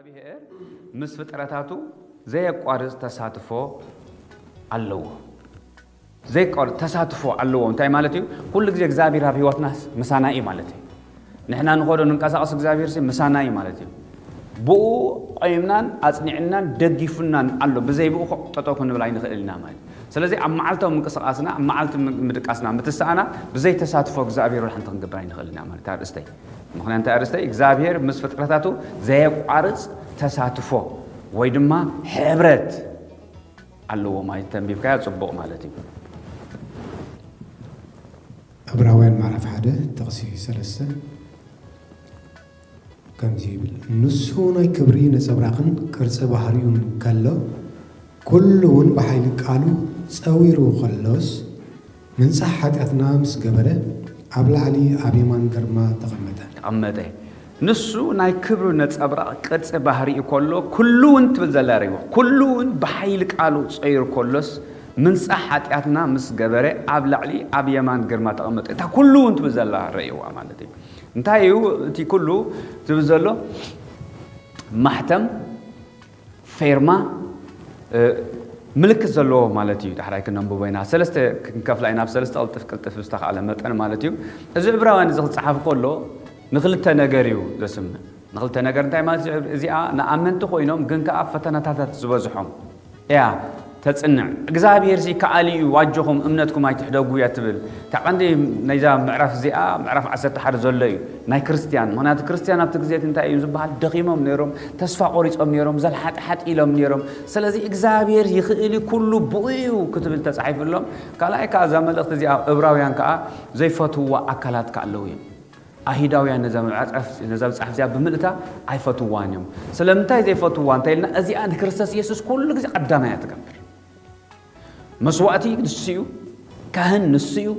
እግዚኣብሔር ምስ ፍጥረታቱ ዘየቋርጽ ተሳትፎ ኣለዎ። ዘይቋርጽ ተሳትፎ ኣለዎ። እንታይ ማለት እዩ? ኩሉ ግዜ እግዚኣብሔር ኣብ ህይወትና ምሳና እዩ ማለት እዩ። ንሕና ንኸዶ ንንቀሳቐስ እግዚኣብሔር ሲ ምሳና እዩ ማለት እዩ። ብኡ ቆይምናን ኣጽኒዕናን ደጊፉናን ኣሎ። ብዘይ ብኡ ጠጠው ክንብል ኣይንኽእል ኢና ማለት እዩ። ስለዚ ኣብ መዓልታዊ ምንቅስቓስና፣ ኣብ መዓልቲ ም-፣ ምድቃስና፣ ምትስኣና ብዘይ ተሳትፎ እግዚኣብሔር ወላ ሓንቲ ክንገብር ኣይንኽእል ኢና ማለት እዩ። ኣርእስተይ ምኽንያት እንታይ ኣርእስተይ እግዚኣብሔር ምስ ፍጥረታቱ ዘየቋርጽ ተሳትፎ ወይ ድማ ሕብረት ኣለዎ ማለት ተንቢብካዮ ጽቡቕ ማለት እዩ። ዕብራውያን ምዕራፍ ሓደ ጥቕሲ ሰለስተ ከምዚ ይብል፣ ንሱ ናይ ክብሪ ነጸብራቕን ቅርጺ ባህሪኡን ከሎ፣ ኩሉ እውን ብሓይሊ ቃሉ ጸዊሩ ከሎስ፣ ምንጻሕ ሓጢኣትና ምስ ገበረ፣ ኣብ ላዕሊ ኣብ የማን ግርማ ተቐመጠ። ተቐመጠ። ንሱ ናይ ክብሩ ነጸብራቕ ቅርጺ ባህሪኡ ከሎ፣ ኩሉ እውን ትብል ዘላ ርእይዎ። ኩሉ እውን ብሓይሊ ቃሉ ጸዊሩ ከሎስ፣ ምንጻሕ ሓጢኣትና ምስ ገበረ፣ ኣብ ላዕሊ ኣብ የማን ግርማ ተቐመጠ። እታ ኩሉ እውን ትብል ዘላ ርእይዋ ማለት እዩ። እንታይ እዩ እቲ ኩሉ ዝብል ዘሎ? ማሕተም፣ ፌርማ፣ እ፣ ምልክት ዘለዎ ማለት እዩ። ዳሕራይ ክነንብቦ ኢና። ሰለስተ ክንከፍላ ኢና፣ ብሰለስተ ቅልጥፍ ቅልጥፍ ዝተኻእለ መጠን ማለት እዩ። እዚ ዕብራውያን እዚ ክጸሓፍ ከሎ ንክልተ ነገር እዩ ዘስምዕ። ንክልተ ነገር እንታይ ማለት እዩ? እዚኣ ንኣመንቲ ኮይኖም ግን ከኣ ፈተናታት ዝበዝሖም እያ ተጽንዕ። እግዚኣብሔር ሲ ከኣሊ እዩ፣ ኣጆኹም እምነትኩም ኣይትሕደጉ እያ ትብል። እታ ቀንዲ ናይዛ ምዕራፍ እዚኣ ምዕራፍ ዓሰርተ ሓደ ዘሎ እዩ ናይ ክርስትያን። ምኽንያቱ ክርስትያን ኣብቲ ግዜ እቲ እንታይ እዩ ዝበሃል? ደኺሞም ነይሮም፣ ተስፋ ቆሪጾም ነይሮም፣ ዘልሓጥሓጥ ኢሎም ነይሮም። ስለዚ እግዚኣብሔር ይኽእል እዩ፣ ኩሉ ብኡ እዩ ክትብል ተጻሒፉሎም። ካልኣይ ከኣ እዛ መልእኽቲ እዚኣ ዕብራውያን ከኣ ዘይፈትውዋ ኣካላት ከኣ ኣለዉ እዮም። ኣይሁዳውያን ነዛ መጽሓፍ፣ ነዛ መጽሓፍ እዚኣ ብምልእታ ኣይፈትዋን እዮም። ስለምንታይ ዘይፈትዋ እንተ ኢልና፣ እዚኣ ንክርስቶስ የሱስ ኩሉ ግዜ ቀዳማይ እያ ትገብር። መስዋእቲ ንሱ እዩ፣ ካህን ንሱ እዩ፣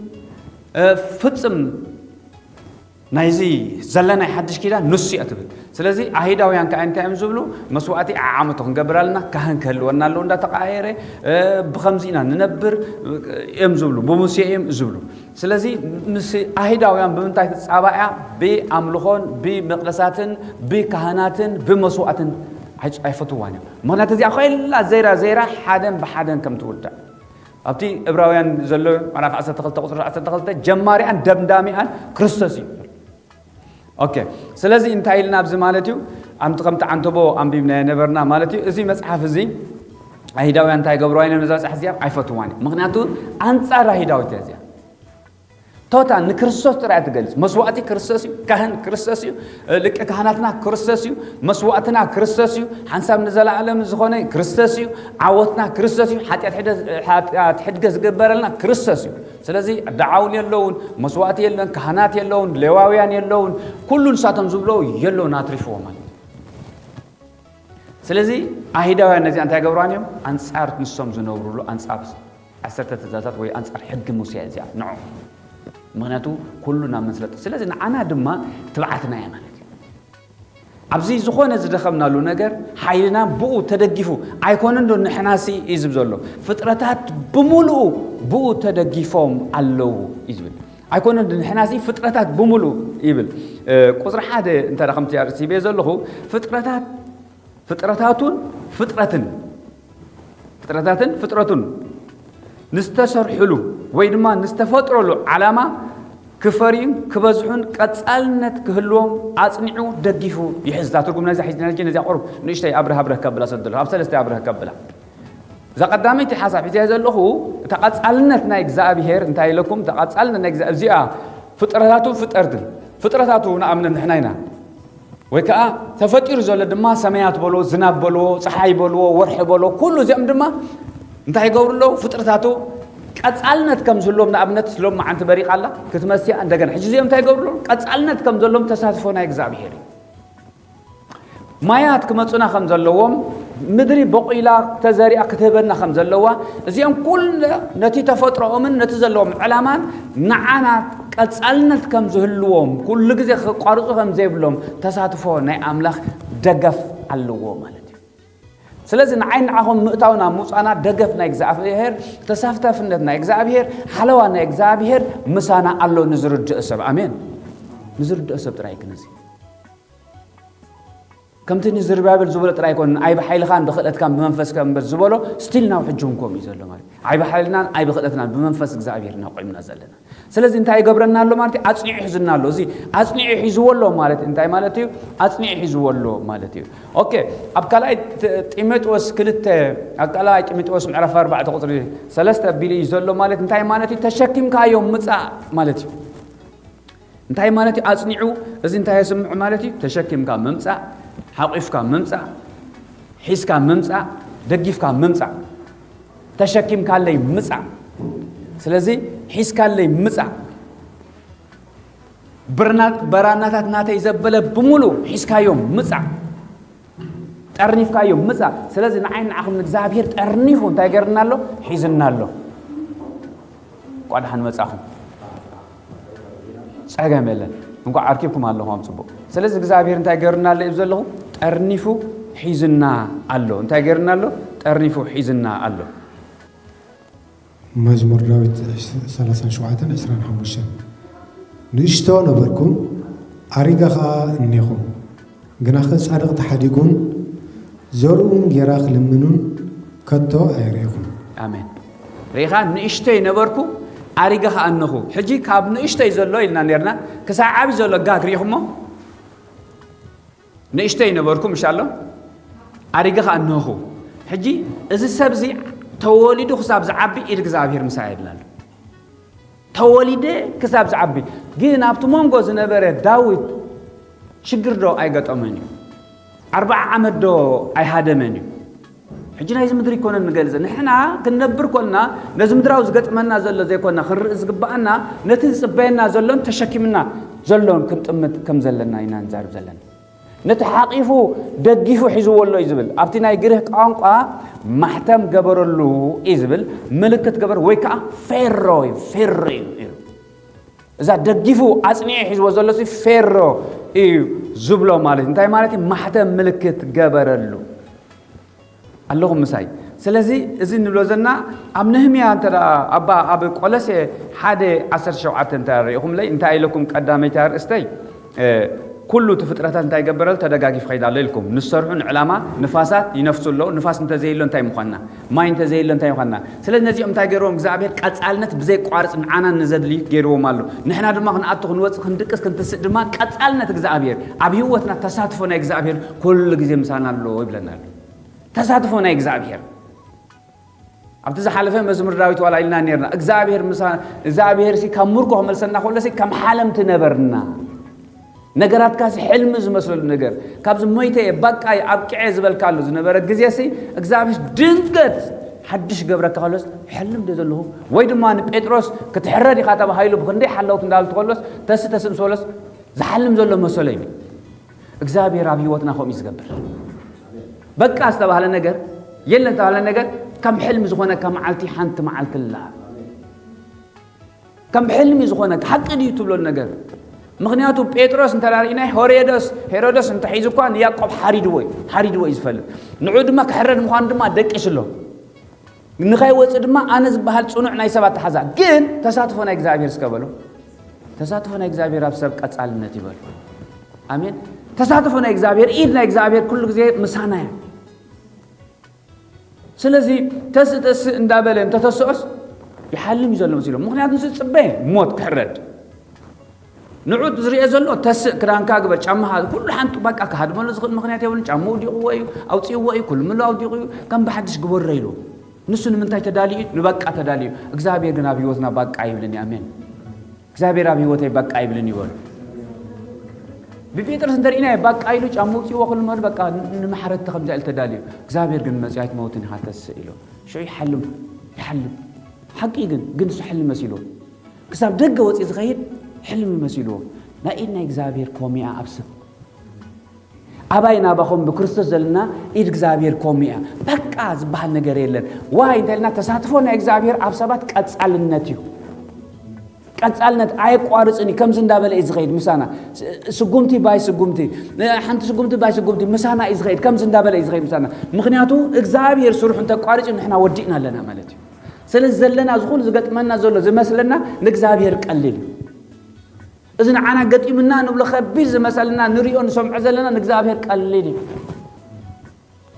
እ፣ ፍጽም ናይዚ ዘለናይ ሓድሽ ኪዳን ንሱ እያ ትብል። ስለዚ ኣይሁዳውያን ከኣ እንታይ እዮም ዝብሉ? መስዋእቲ ዓዓመቱ ክንገብር ኣለና፣ ካህን ክህልወና ኣለዎ እንዳተቐያየረ፣ እ፣ ብኸምዚ ኢና ንነብር እዮም ዝብሉ፣ ብሙሴ እዮም ዝብሉ። ስለዚ ምስ ኣይሁዳውያን ብምንታይ ትጻባእ እያ? ብኣምልኾን ብመቕደሳትን ብካህናትን ብመስዋእትን ኣይ-፣ ኣይፈትዋን እዮም። ምኽንያቱ እዚኣ ኮይላ ዘይራ ዘይራ ሓደን ብሓደን ከም ትውዳእ ኣብቲ ዕብራውያን ዘሎ ምዕራፍ ዓሰርተ ክልተ ቁጽሪ ዓሰርተ ክልተ ጀማሪኣን ደምዳሚኣን ክርስቶስ እዩ። ኦኬ፣ ስለዚ እንታይ ኢልና ኣብዚ ማለት እዩ? ኣምቲ ከምቲ ዓንተቦ ኣንቢብናዮ ነበርና ማለት እዩ። እዚ መጽሓፍ እዚ ኣይሁዳውያን እንታይ ገብርዋ እዮም? ነዛ መጽሓፍ እዚኣ ኣይፈትዋን እዮም። ምኽንያቱ ኣንጻር ኣይሁዳዊት እያ እዚኣ። ቶታል ንክርስቶስ ጥራይ እያ ትገልጽ። መስዋእቲ ክርስቶስ እዩ፣ ካህን ክርስቶስ እዩ፣ እ፣ ሊቀ ካህናትና ክርስቶስ እዩ፣ መስዋእትና ክርስቶስ እዩ፣ ሓንሳብ ንዘለኣለም ዝኾነ ክርስቶስ እዩ፣ ዓወትና ክርስቶስ እዩ፣ ሓጢኣት ሕደ-፣ ሓጢኣት ሕድገ ዝገበረልና ክርስቶስ እዩ። ስለዚ ዳዓውን የለውን፣ መስዋእቲ የለን፣ ካህናት የለውን፣ ሌዋውያን የለውን፣ ኩሉ ንሳቶም ዝብሎ የለውን ኣትሪፍዎ ማለት እዩ። ስለዚ ኣይሁዳውያን ነዚኣ እንታይ ገብርዋን እዮም? ኣንጻር ንሶም ዝነብሩሉ፣ ኣንጻር ዓሰርተ ትእዛዛት ወይ ኣንጻር ሕጊ ሙሴ እያ እዚኣ ንዖ። ምኽንያቱ ኩሉ ናብ መን ስለ፣ ስለዚ ንዓና ድማ ትብዓትና እያ ማለት እዩ። ኣብዚ ዝኾነ ዝደኸምናሉ ነገር ሓይልና ብኡ ተደጊፉ ኣይኮነን ዶ? ንሕናሲ እዩ ዝብል ዘሎ፣ ፍጥረታት ብምሉኡ ብኡ ተደጊፎም ኣለዉ እዩ ዝብል። ኣይኮነን ዶ ንሕናሲ ፍጥረታት ብምሉኡ ይብል። እ፣ ቁጽሪ ሓደ እንተ ደኣ ከምቲ ኣርእስቲ ሂበዮ ዘለኹ፣ ፍጥረታት፣ ፍጥረታቱን ፍጥረትን፣ ፍጥረታትን ፍጥረቱን ንዝተሰርሑሉ ወይ ድማ ንዝተፈጥረሉ ዓላማ ክፈርዩን ክበዝሑን ቀጻልነት ክህልዎም ኣጽኒዑ ደጊፉ ይሕዝ። እዛ ትርጉም ናይዛ ሒዝና ነዚ ነዚኣ ቁሩብ ንእሽተይ ኣብርህ ኣብርህ ከብላ ሰደሎ፣ ኣብ ሰለስተ ኣብርህ ከብላ። እዛ ቀዳመይቲ ሓሳብ ሒዘ ዘለኹ፣ እታ ቀጻልነት ናይ እግዚኣብሔር እንታይ ኢለኩም? እታ ቀጻልነት ናይ እግዚኣብሔር፣ እዚኣ ፍጥረታቱ ፍጠርትን፣ ፍጥረታቱ ንኣብነት ንሕና ኢና። ወይ ከዓ ተፈጢሩ ዘሎ ድማ ሰማያት በልዎ፣ ዝናብ በልዎ፣ ፀሓይ በልዎ፣ ወርሒ በልዎ፣ ኩሉ እዚኦም ድማ እንታይ ይገብሩ ኣለዉ? ፍጥረታቱ ቀጻልነት ከም ዝህልዎም፣ ንኣብነት ሎም መዓንቲ በሪቓ ኣላ ክትመሲ እያ፣ እንደገና ሕጂ እዚኦም እንታይ ይገብሩ ኣለዉ? ቀጻልነት ከም ዘለዎም ተሳትፎ ናይ እግዚኣብሔር እዩ። ማያት ክመጹና ከም ዘለዎም፣ ምድሪ በቑላ ተዘሪኣ ክትህበና ከም ዘለዋ፣ እዚኦም ኩለ ነቲ ተፈጥሮኦምን ነቲ ዘለዎም ዕላማን ንዓና ቀጻልነት ከም ዝህልዎም፣ ኩሉ ግዜ ክቋርጹ ከም ዘይብሎም ተሳትፎ ናይ ኣምላኽ ደገፍ ኣለዎ ማለት እዩ። ስለዚ ንዓይ ንዓኹም ምእታውና ምውጻና ደገፍ ናይ እግዚኣብሔር፣ ተሳታፍነት ናይ እግዚኣብሔር፣ ሓለዋ ናይ እግዚኣብሔር ምሳና ኣሎ ንዝርድእ ሰብ። ኣሜን። ንዝርድእ ሰብ ጥራይ ግን እዚ ከምቲ ንዝርባብል ዝበሎ ጥራይ ኣይኮነን፣ ኣይብሓይልኻን ብኽእለትካን ብመንፈስካ እምበር ዝበሎ፣ ስቲል ናብ ሕጂ እውን ከምኡ እዩ ዘሎ ማለት እዩ። ኣይብሓይልናን ኣይብኽእለትናን ብመንፈስ እግዚኣብሔር ኢና ቆይምና ዘለና። ስለዚ እንታይ ይገብረና ኣሎ ማለት እዩ? ኣጽኒዑ ሒዝና ኣሎ። እዚ ኣጽኒዑ ሒዝዎ ኣሎ ማለት እንታይ ማለት እዩ? ኣጽኒዑ ሒዝዎ ኣሎ ማለት እዩ። ኦኬ፣ ኣብ ካልኣይ ጢ-፣ ጢሞቴዎስ ክልተ፣ ኣብ ካልኣይ ጢሞቴዎስ ምዕራፍ ኣርባዕተ ቁጽሪ ሰለስተ ኣቢሉ እዩ ዘሎ ማለት እንታይ ማለት እዩ? ተሸኪምካዮ ምጻእ ማለት እዩ። እንታይ ማለት እዩ? ኣጽኒዑ፣ እዚ እንታይ የስምዑ ማለት እዩ? ተሸኪምካ ምምጻእ፣ ሓቂፍካ ምምጻእ፣ ሒዝካ ምምጻእ፣ ደጊፍካ ምምጻእ። ተሸኪምካለይ ምጻእ። ስለዚ ሒዝካለይ ምጻእ። ብርና-፣ በራናታት ናተይ ዘበለ ብምሉ ሒዝካዮ ምጻእ። ጠርኒፍካዮ ምጻእ። ስለዚ ንዓይ ንዓኹም ንእግዚኣብሔር ጠርኒፉ እንታይ ገርና ኣሎ? ሒዝና ኣሎ። እንኳዕ ደሓን መጻኹም። ጸገም የለን። እንኳዕ ኣርኪብኩም ኣለኹም ኣብ ጽቡቕ። ስለዚ እግዚኣብሔር እንታይ ገርና ኣሎ እዩ ዘለኹ? ጠርኒፉ ሒዝና ኣሎ። እንታይ ገርና ኣሎ? ጠርኒፉ ሒዝና ኣሎ። መዝሙር ዳዊት ሰላሳን ሸውዓተን ዕስራን ሓሙሽተን። ንእሽቶ ነበርኩ፣ ኣሪገ ኸኣ እኔኹ። ግናኸ ጻድቕ ተሓዲጉን ዘርኡን ጌራ ክልምኑን ከቶ ኣይረኤኹን። ኣሜን። ርኢኻ፣ ንእሽተይ ነበርኩ፣ ኣሪገ ኸኣ እነኹ። ሕጂ ካብ ንእሽተይ ዘሎ ኢልና ኔርና፣ ክሳዕ ዓቢ ዘሎ ጋግ ርኢኹሞ? ንእሽተይ ነበርኩ፣ ምሽ ኣሎ? ኣሪገ ኸኣ እነኹ። ሕጂ እዚ ሰብ እዚ ተወሊዱ ክሳብ ዝዓቢ ኢድ እግዚኣብሔር ምሳይ ይብል ኣሎ። ተወሊደ ክሳብ ዝዓቢ። ግን ኣብቲ መንጎ ዝነበረ ዳዊት ሽግር ዶ ኣይገጠመን እዩ? ኣርብዓ ዓመት ዶ ኣይሃደመን እዩ? ሕጂ ናይዚ ምድሪ ኣይኮነን ንገልጽ። ንሕና ክንነብር ኮልና ነዚ ምድራዊ ዝገጥመና ዘሎ ዘይኮና ክንርኢ ዝግብኣና ነቲ ዝጽበየና ዘሎን ተሸኪምና ዘሎን ክንጥምት ከም ዘለና ኢና ንዛረብ ዘለና። ነቲ ሓቂፉ ደጊፉ ሒዝዎ ኣሎ እዩ ዝብል። ኣብቲ ናይ ግሪኽ ቋንቋ ማሕተም ገበረሉ እዩ ዝብል፣ ምልክት ገበር ወይ ከዓ ፌሮ እዩ፣ ፌሮ እዩ ኢሉ። እዛ ደጊፉ ኣጽኒዑ ሒዝዎ ዘሎ ሲ ፌሮ እዩ ዝብሎ ማለት እዩ። እንታይ ማለት እዩ? ማሕተም ምልክት ገበረሉ። ኣለኹም ምሳይ። ስለዚ እዚ ንብሎ ዘለና ኣብ ነህምያ እንተ ደኣ ኣባ ኣብ ቆሎሴ ሓደ ዓሰርተ ሸውዓተ እንተ ርኢኹምለይ እንታይ ኢለኩም ቀዳመይቲ ኣርእስተይ፣ እ፣ ኩሉ እቲ ፍጥረታት እንታይ ይገብር ኣሎ? ተደጋጊፉ ከይድ ኣሎ ኢልኩም። ንሰርሑ ንዕላማ ንፋሳት ይነፍሱ ኣለዉ። ንፋስ እንተዘይሎ እንታይ ምዃንና? ማይ እንተዘይሎ እንታይ ምዃንና? ስለዚ ነዚኦም እንታይ ገይርዎም? እግዚኣብሔር ቀጻልነት ብዘይቋርጽ ንዓና ንዘድሊ ገይርዎም ኣሎ። ንሕና ድማ ክንኣቱ፣ ክንወጽእ፣ ክንድቅስ፣ ክንትስእ ድማ ቀጻልነት እግዚኣብሔር ኣብ ህይወትና ተሳትፎ ናይ እግዚኣብሔር ኩሉ ግዜ ምሳና ኣሎ ይብለና ኣሎ። ተሳትፎ ናይ እግዚኣብሔር። ኣብቲ ዝሓለፈ መዝሙር ዳዊት ዋላ ኢልና ኔርና፣ እግዚኣብሔር ምሳ-፣ እግዚኣብሔር ሲ ካብ ምርኮ ክመልሰና ከሎ ሲ ከም ሓለምቲ ነበርና። ነገራትካ ሲ ሕልሚ ዝመስለሉ ነገር፣ ካብዚ ሞይተ እየ፣ በቃ እየ፣ ኣብቂዐ ዝበልካሉ ዝነበረ ግዜ ሲ እግዚኣብሔር ድንገት ሓድሽ ገብረካ ከሎስ፣ ሕልም ዶ ዘለኹ? ወይ ድማ ንጴጥሮስ ክትሕረድ ኢኻ ተባሂሉ ብክንደይ ሓለውት እንዳበሉ ተኸሎስ፣ ተሲ ተሲ ምስ በሎስ ዝሓልም ዘሎ መሰሎ እዩ። እግዚኣብሔር ኣብ ህይወትና ከምኡ እዩ ዝገብር። በቃ ዝተባህለ ነገር፣ የለን ዝተባህለ ነገር ከም ሕልሚ ዝኾነካ መዓልቲ ሓንቲ መዓልቲ ኣላ። ከም ሕልሚ ዝኾነካ፣ ሓቂ ድዩ ትብሎ ነገር? ምኽንያቱ ጴጥሮስ እንተ ርኢናይ፣ ሄሮዶስ፣ ሄሮዶስ እንተሒዙ እኳ ንያዕቆብ ሓሪድዎ እዩ፣ ሓሪድዎ እዩ ዝፈልጥ። ንዑ ድማ ክሕረድ ምዃኑ ድማ ደቂሱ ኣሎ። ንኸይወጽእ ድማ ኣነ ዝበሃል ጽኑዕ ናይ ሰባት ተሓዛ። ግን ተሳትፎ ናይ እግዚኣብሔር እስከ በሉ። ተሳትፎ ናይ እግዚኣብሔር ኣብ ሰብ ቀጻልነት ይበሉ። ኣሜን። ተሳትፎ ናይ እግዚኣብሔር፣ ኢድ ናይ እግዚኣብሔር ኩሉ ግዜ ምሳና እያ። ስለዚ ተስእ ተስእ እንዳበለ እንተተስኦስ ይሓልም እዩ ዘሎ መሲሎም። ምኽንያቱ ንሱ ዝጽበ ሞት ክሕረድ። ንዑ ዝሪኦ ዘሎ ተስእ፣ ክዳንካ ግበር፣ ጫማኻ፣ ኩሉ ሓንቱ በቃ ክሃድመሉ ዝኽእል ምኽንያት የብሉን። ጫማ ውዲቕዎ እዩ፣ ኣውፂእዎ እዩ፣ ኩሉ ምሉ ኣውዲቑ እዩ፣ ከም ብሓድሽ ግበሮ ኢሉ። ንሱ ንምንታይ ተዳልዩ እዩ? ንበቃ ተዳልዩ። እግዚኣብሔር ግን ኣብ ህይወትና በቃ ይብልን እዩ። ኣሜን። እግዚኣብሔር ኣብ ህይወተይ በቃ ይብልን ይበሉ። ብጴጥሮስ እንተርኢናዮ በቃ ኢሉ ጫማ ውፂእዎ ኩሉ መሉ በቃ ን-፣ ንማሕረድቲ ከምዚኣ ኢሉ ተዳልዩ። እግዚኣብሔር ግን መፂኡ ኣይትመውትን ኢኻ ተስእ ኢሉ። ሽዑ ይሓልም፣ ይሓልም። ሓቂ ግን፣ ግን ንሱ ሕልሚ መሲሉ። ክሳብ ደገ ወፂኡ ዝኸይድ ሕልሚ መሲልዎ። ናይ ኢድ ናይ እግዚኣብሔር ኮሚኣ ኣብ ሰብ። ኣባይ ናባኹም ብክርስቶስ ዘለና ኢድ እግዚኣብሔር ኮሚኣ። በቃ ዝበሃል ነገር የለን። ዋይ እንተ ኢልና ተሳትፎ ናይ እግዚኣብሔር ኣብ ሰባት ቀጻልነት እዩ። ቀጻልነት ኣየቋርጽን እዩ። ከምዚ እንዳበለ እዩ ዝኸይድ ምሳና። ስ-፣ ስጉምቲ ባይ ስጉምቲ፣ ሓንቲ ስጉምቲ ባይ ስጉምቲ ምሳና እዩ ዝኸይድ። ከምዚ እንዳበለ እዩ ዝኸይድ ምሳና። ምኽንያቱ እግዚኣብሔር ስርሑ እንተቋሪጹ ንሕና ወዲእና ኣለና ማለት እዩ። ስለዚ ዘለና ዝኹሉ ዝገጥመና ዘሎ ዝመስለና ንእግዚኣብሔር ቀሊል እዩ። እዚ ንዓና ገጢምና ንብሎ ከቢድ ዝመሰልና ንሪኦ ንሰምዖ ዘለና ንእግዚኣብሔር ቀሊል እዩ።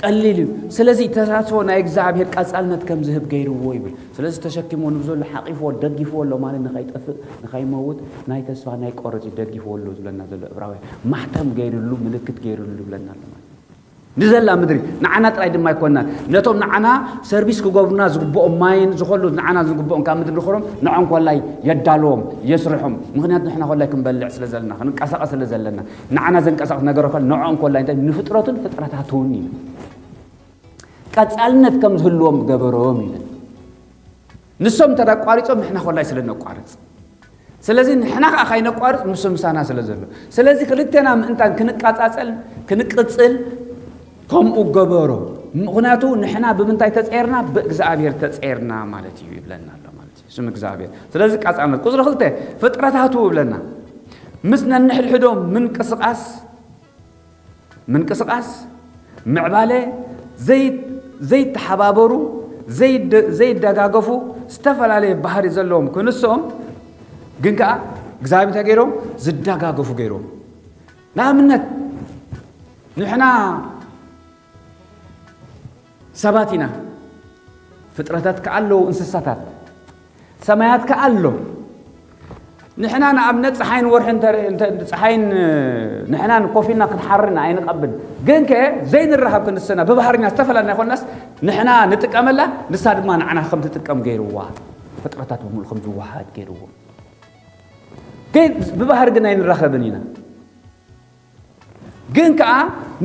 ቀሊል እዩ። ስለዚ ተሳትፎ ናይ እግዚኣብሔር ቀጻልነት ከም ዝህብ ገይርዎ ይብል። ስለዚ ተሸኪሞ ንብዘሎ ሓቂፍዎ፣ ደጊፍዎ ኣሎ ማለት ንኸይጠፍእ፣ ንኸይመውት ናይ ተስፋ ናይ ቆረጽ እዩ ደጊፍዎ ኣሎ ዝብለና ዘሎ ዕብራውያን። ማሕተም ገይርሉ፣ ምልክት ገይርሉ ይብለና ኣሎ ማለት እዩ። ንዘላ ምድሪ ንዓና ጥራይ ድማ ኣይኮንናን። ነቶም ንዓና ሰርቪስ ክገብሩና ዝግብኦም ማይን ዝኾሉ ንዓና ዝግብኦም ካብ ምድሪ ንኽሮም ንዖም ኮላይ የዳልዎም፣ የስርሖም። ምኽንያቱ ንሕና ኮላይ ክንበልዕ ስለ ዘለና፣ ክንቀሳቐስ ስለ ዘለና፣ ንዓና ዘንቀሳቕስ ነገር ኮል ንዖም ኮላይ እንታይ ንፍጥረቱን ፍጥረታቱን እዩ። ቀጻልነት ከም ዝህልዎም ገበሮም እዩ። ንሶም እንተ ኣቋሪጾም ንሕና ኮላይ ስለ ነቋርጽ። ስለዚ ንሕና ከኣ ካይነቋርጽ ንሱ ምሳና ስለ ዘሎ። ስለዚ ክልቴና ምእንታን ክንቃጻጸል፣ ክንቅጽል ከምኡ ገበሮ። ምኽንያቱ ንሕና ብምንታይ ተጸይርና? ብእግዚኣብሔር ተጸይርና ማለት እዩ ይብለና ኣሎ ማለት እዩ። ስም እግዚኣብሔር። ስለዚ ቀጻልነት። ቁጽሪ ክልተ ፍጥረታቱ ይብለና። ምስ ነንሕድሕዶም ምንቅስቓስ፣ ምንቅስቓስ፣ ምዕባለ፣ ዘይ-፣ ዘይተሓባበሩ፣ ዘይደ-፣ ዘይደጋገፉ፣ ዝተፈላለየ ባህሪ ዘለዎም ክንሶም፣ ግን ከኣ እግዚኣብሔር እንታይ ገይሮም? ዝደጋገፉ ገይሮም። ንኣብነት፣ ንሕና ሰባት ኢና። ፍጥረታት ከኣ ኣለዉ፣ እንስሳታት። ሰማያት ከኣ ኣሎ። ንሕና ንኣብነት ጸሓይን ወርሕን እንተ-፣ እንተ-፣ ጸሓይን፣ ንሕናን ኮፍ ኢልና ክንሓርን ኣይንቐብን። ግን ከ ዘይንራኸብ ክንስና፣ ብባህርና ዝተፈላለና ይኾንናስ፣ ንሕና ንጥቀመላ፣ ንሳ ድማ ንዓና ከም ትጥቀም ገይርዋ። ፍጥረታት ብምሉእ ከም ዝወሃሃድ ገይርዎ። ግን ብባህሪ ግን ኣይንራኸብን ኢና። ግን ከኣ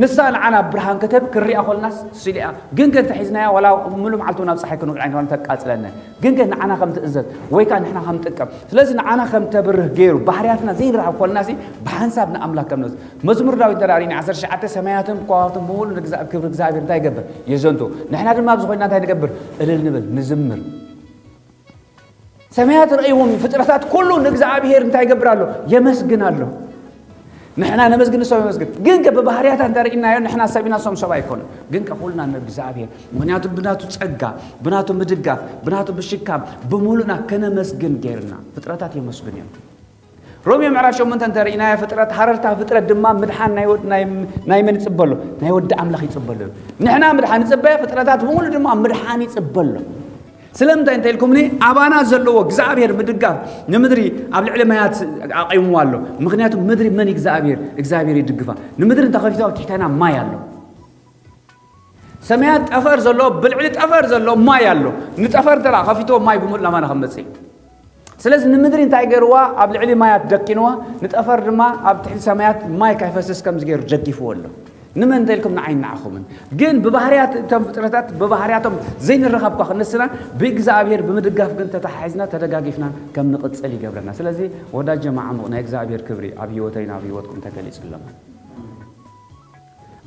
ንሳ ንዓና ብርሃን ከተብ ክሪኣ ኮልናስ ስሊኣ። ግን ከ እንተ ሒዝናያ ዋላ ሙሉ መዓልቲ እውን ኣብ ጸሓይ ክንውዕል ኣይንኽእልን፣ ተቃጽለና። ግን ከ ንዓና ከም ትእዘዝ ወይ ከኣ ንሕና ከም ጥቀም። ስለዚ ንዓና ከም ተብርህ ገይሩ ባህርያትና ዘይንረኸብ ኮልናሲ ብሓንሳብ ንኣምላኽ ከም ንእዘዝ። መዝሙር ዳዊት እንተ ርኢና ዓሰርተ ትሽዓተ ሰማያትን ከዋኽብትን ብምሉእ ንግዛ-፣ ክብሪ እግዚኣብሔር እንታይ ይገብር? የዘንቱ። ንሕና ድማ ኣብዚ ኮይና እንታይ ንገብር? እልል ንብል፣ ንዝምር። ሰማያት ረእይዎም ፍጥረታት ኩሉ ንእግዚኣብሔር እንታይ ይገብር ኣሎ? የመስግን ኣሎ። ንሕና ነመስግን፣ ንሶም የመስግን። ግን ከ ብባህርያታ እንተ ርኢናዮ ንሕና ሰብ ኢና፣ ሶም ሰብ ኣይኮኑን። ግን ከ ኩልና ንእግዚኣብሔር፣ ምኽንያቱ ብናቱ ጸጋ፣ ብናቱ ምድጋፍ፣ ብናቱ ምሽካም፣ ብምሉእና ከነመስግን ገይርና። ፍጥረታት የመስግን እዮም። ሮሜ ምዕራፍ ሸሞንተ እንተ ርኢናዮ ፍጥረት ሃረርታ ፍጥረት ድማ ምድሓን ናይ ወድ-፣ ናይ፣ ናይ መን ይጽበ ኣሎ? ናይ ወዲ ኣምላኽ ይጽበ ኣሎ። ንሕና ምድሓን ንጽበ፣ ፍጥረታት ብምሉእ ድማ ምድሓን ይጽበ ኣሎ። ስለምንታይ እንተ ኢልኩምኒ፣ ኣባና ዘለዎ እግዚኣብሔር ምድጋፍ ንምድሪ ኣብ ልዕሊ ማያት ኣቒምዋ ኣሎ። ምኽንያቱ ምድሪ መን እግዚኣብሔር? እግዚኣብሔር ይድግፋ። ንምድሪ እንተኸፊቱ ኣብ ትሕተና ማይ ኣሎ። ሰማያት ጠፈር ዘሎ፣ ብልዕሊ ጠፈር ዘሎ ማይ ኣሎ። ንጠፈር እንተ ደኣ ከፊትዎ ማይ ብምሉእ ናባና ከም መጽእ። ስለዚ ንምድሪ እንታይ ገይርዋ? ኣብ ልዕሊ ማያት ደኪንዋ፣ ንጠፈር ድማ ኣብ ትሕቲ ሰማያት ማይ ካይፈስስ ከምዚ ገይሩ ደጊፍዎ ኣሎ። ንመን እንተ ኢልኩም ንዓይን ንዓኹምን። ግን ብባህርያት እቶም ፍጥረታት ብባህርያቶም ዘይንረኸብ እኳ ክንስና፣ ብእግዚኣብሔር ብምድጋፍ ግን ተተሓሒዝና ተደጋጊፍና ከም ንቕጽል ይገብረና። ስለዚ ወዳጀ መዓሙቕ ናይ እግዚኣብሔር ክብሪ ኣብ ህይወተይን ኣብ ህይወትኩም ተገሊጹ ኣሎ።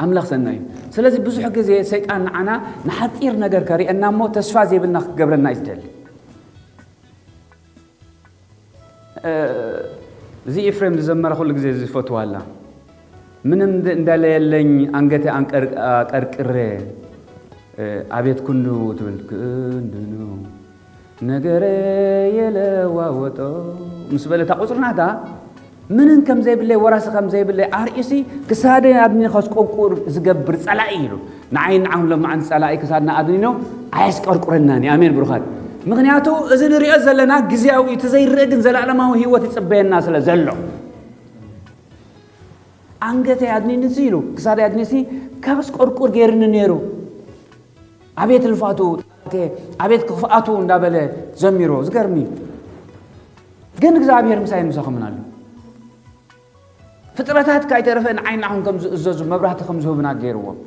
ኣምላኽ ሰናይ እዩ። ስለዚ ብዙሕ ግዜ ሰይጣን ንዓና ንሓጺር ነገር ከርእየና እሞ ተስፋ ዘይብልና ክገብረና እዩ ዝደሊ። እ፣ እዚ ኤፍሬም ዝዘመረ ኩሉ ግዜ ዝፈትዋ ኣላ። ምንም እንደ-፣ እንደሌለኝ አንገቴ አንቀር-፣ አቀርቅሬ፣ እ፣ አቤት ክንዱ ትብል፣ ክንዱ ነው ነገረ የለዋወጦ ምስ በለ እታ ቁጽሪ ናታ ምንም ከም ዘይብለይ፣ ወራሲ ከም ዘይብለይ ኣርእዩሲ ክሳደይ ኣድኒኑ ከስቆቁር ዝገብር ጸላኢ ኢሉ። ንዓይን ንዓኹም ሎማዓንቲ ጸላኢ ክሳድና ኣድኒኑ ኣየስቀርቁረናን እዩ። ኣሜን ብሩኻት። ምኽንያቱ እዚ ንሪኦ ዘለና ግዝያዊ እዩ፣ እቲ ዘይረአ ግን ዘለኣለማዊ ህይወት ይጽበየና ስለ ዘሎ። ኣንገተይ ኣድኒኑሲ ኢሉ፣ ክሳደይ ኣድኒኑሲ ከስቆርቁር ገይሩኒ ነይሩ። ኣቤት ልፋቱ፣ ኣቤት ክፍኣቱ እንዳበለ ዘሚሮ። ዝገርም እዩ። ግን እግዚኣብሔር ምሳይን ምሳኹምን ኣሎ። ፍጥረታት ካይተረፈ ንዓይን ንዓኹም ከም ዝእዘዙ መብራህቲ ከም ዝህቡና ገይርዎም።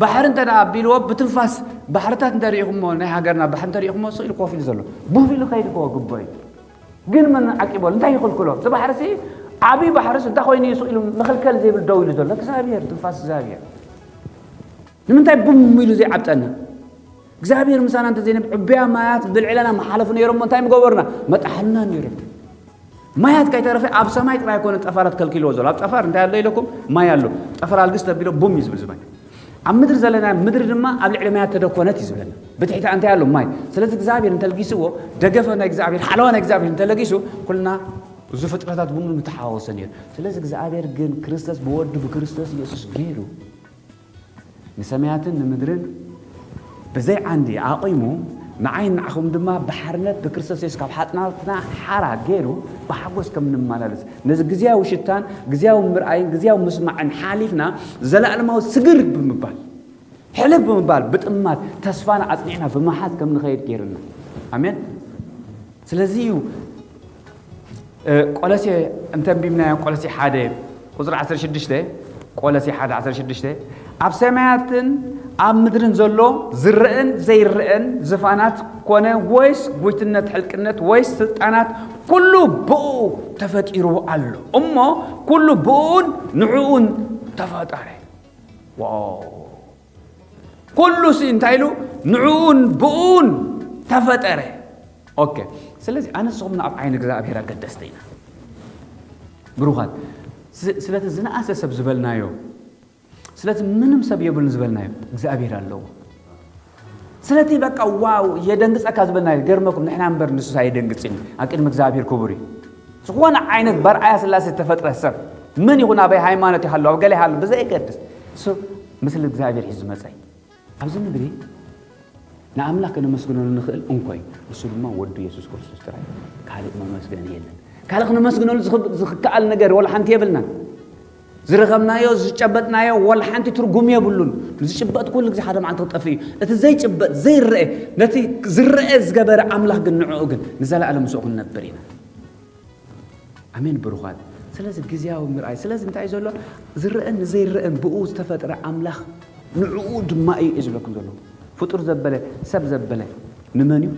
ባሕሪ እንተ ደኣ ኣቢልዎ ብትንፋስ ባሕርታት እንተ ርኢኹሞ፣ ናይ ሃገርና ባሕሪ እንተ ርኢኹሞ ስቕ ኢሉ ኮፍ ኢሉ ዘሎ። ቡፍ ኢሉ ከይድ እኮ ግቦ እዩ። ግን መን ዓቂቦ? እንታይ ይኽልክሎ? እቲ ባሕርሲ ዓብዪ ባሕርስ እንታይ ኮይኑ እዩ ስቕ ኢሉ መኸልከል ዘይብል ደው ኢሉ ዘሎ? እግዚኣብሔር፣ ትንፋስ እግዚኣብሔር። ንምንታይ ቡም ኢሉ ዘይዓብጠና? እግዚኣብሔር ምሳና እንተ ዘይነብ ዕቡያ ማያት ብልዕለና መሓለፉ ነይሮሞ እንታይ ምገበሩና? መጣሕልና ነይሮም። ማያት ከይተረፈ ኣብ ሰማይ ጥራይ ኣይኮነን ጠፈራት ከልኪልዎ ዘሎ። ኣብ ጠፈር እንታይ ኣሎ ኢለኩም? ማይ ኣሎ። ጠፈር ኣልግስ ተቢሎ ቡም እዩ ዝብል ዝማይ። ኣብ ምድሪ ዘለና ምድሪ ድማ ኣብ ልዕሊ ማያት ተደኮነት እዩ ዝብለና። ብትሕቲ እንታይ ኣሎ? ማይ። ስለዚ እግዚኣብሔር እንተልጊስዎ፣ ደገፈ ናይ እግዚኣብሔር፣ ሓለዋ ናይ እግዚኣብሔር እንተለጊሱ፣ ኩልና እዚ ፍጥረታት ብምሉ ምተሓዋወሰ ነይሩ። ስለዚ እግዚኣብሔር ግን ክርስቶስ ብወዱ ብክርስቶስ ኢየሱስ ገይሩ ንሰማያትን ንምድርን ብዘይ ዓንዲ ኣቑሙ፣ ንዓይ ንዓኹም ድማ ብሓርነት ብክርስቶስ የሱስ ካብ ሓጥናትና ሓራ ገይሩ ብሓጎስ ከም ንመላለስ፣ ነዚ ግዝያዊ ሽታን ግዝያዊ ምርኣይን ግዝያዊ ምስማዕን ሓሊፍና ዘለኣለማዊ ስግር ብምባል፣ ሕልብ ብምባል፣ ብጥማት ተስፋና ኣጽኒዕና ብምሓዝ ከም ንኸይድ ገይሩና። ኣሜን። ስለዚ እዩ ቆለሴ እንተንቢብናዮ፣ ቆለሴ ሓደ ቁፅሪ ዓሰርተ ሽዱሽተ፣ ቆለሴ ሓደ ዓሰርተ ሽዱሽተ፣ ኣብ ሰማያትን ኣብ ምድርን ዘሎ ዝረአን ዘይረአን ዝፋናት ኮነ ወይስ ጉይትነት ሕልቅነት ወይስ ስልጣናት፣ ኩሉ ብኡ ተፈጢሩ ኣሎ እሞ፣ ኩሉ ብኡን ንዕኡን ተፈጠረ። ዋው! ኩሉ ሲ እንታይ ኢሉ? ንዕኡን ብኡን ተፈጠረ። ኦኬ። ስለዚ ኣነ ንስኹም ኣብ ዓይኒ እግዚኣብሔር ኣገደስቲ ኢና። ብሩኻት፣ ስ- ስለቲ ዝነኣሰ ሰብ ዝበልናዮ፣ ስለቲ ምንም ሰብ የብሉን ዝበልናዮ እግዚኣብሔር ኣለዎ። ስለቲ በቃ ዋው የደንግጸካ ዝበልናዮ፣ ገርመኩም ንሕና እምበር ንሱስ ኣየደንግጽን እዩ። ኣብ ቅድሚ እግዚኣብሔር ክቡር እዩ። ዝኾነ ዓይነት በርኣያ ስላሴ ዝተፈጥረ ሰብ ምን ይኹን ኣበይ ሃይማኖት ይሃሉ ኣብ ገለ ይሃሉ ብዘየገድስ እሱ ምስሊ እግዚኣብሔር እዩ ዝመጸ። ኣብዚ ምድሪ ንኣምላኽ ከነመስግነሉ ንኽእል እንኮይ፣ እሱ ድማ ወዱ የሱስ ክርስቶስ ጥራይ። ካልእ መመስገኒ የለን። ካልእ ክነመስግነሉ ዝኽብ- ዝኽከኣል ነገር ወላ ሓንቲ የብልናን። ዝረኸብናዮ ዝጨበጥናዮ ወላ ሓንቲ ትርጉም የብሉን። ዝጭበጥ ኩሉ ግዜ ሓደ መዓልቲ ክጠፍእ እዩ። እቲ ዘይጭበጥ ዘይረአ ነቲ ዝረአ ዝገበረ ኣምላኽ ግን ንዕኡ ግን ንዘለኣለም ምስኡ ክንነብር ኢና። ኣሜን ብሩኻት። ስለዚ ግዜያዊ ምርኣይ ስለዚ እንታይ እዩ ዘሎ? ዝረአን ዘይረአን ብኡ ዝተፈጥረ ኣምላኽ ንዕኡ ድማ እዩ እዩ ዝብለኩም ዘሎ። ፍጡር ዘበለ ሰብ ዘበለ ንመን እዩ?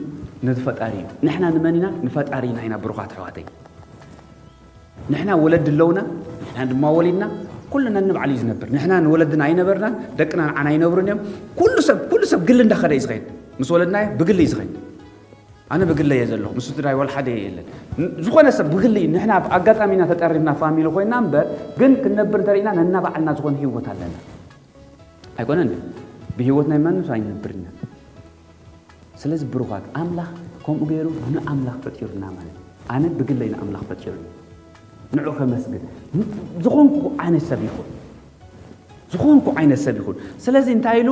ነቲ ፈጣሪ እዩ። ንሕና ንመን ኢና? ንፈጣሪ ኢና ኢና ብሩኻት ኣሕዋተይ። ንሕና ወለዲ ኣለውና፣ ንሕና ድማ ወሊድና፣ ኩሉ ነንባዕሉ እዩ ዝነብር። ንሕና ንወለድና ኣይነበርናን፣ ደቅና ንዓና ኣይነብሩን እዮም። ኩሉ ሰብ ኩሉ ሰብ ግሊ እንዳኸደ እዩ ዝኸይድ። ምስ ወለድናዮ ብግሊ እዩ ዝኸይድ። ኣነ ብግለ እየ ዘለኹ፣ ምስ ስድራይ ወላ ሓደ የለን። ን- ዝኾነ ሰብ ብግሊ እዩ። ንሕና ኣብ ኣጋጣሚና ተጠሪፍና ፋሚሊ ኮይና እምበር ግን ክንነብር እንተርኢና ነናባዕልና ዝኾነ ህይወት ኣለና። ኣይኮነን? ብህይወት ናይ ማንም ሰብ ኣይንነብርን ኢና። ስለዚ ብሩኻት ኣምላኽ ከምኡ ገይሩ ንኣምላኽ ፈጢሩና ማለት እዩ። ኣነ ብግለይ ንኣምላኽ ፈጢሩኒ። ንዑ ከመስግን። ን- ዝኾንኩ ዓይነት ሰብ ይኹን። ዝኾንኩ ዓይነት ሰብ ይኹን። ስለዚ እንታይ ኢሉ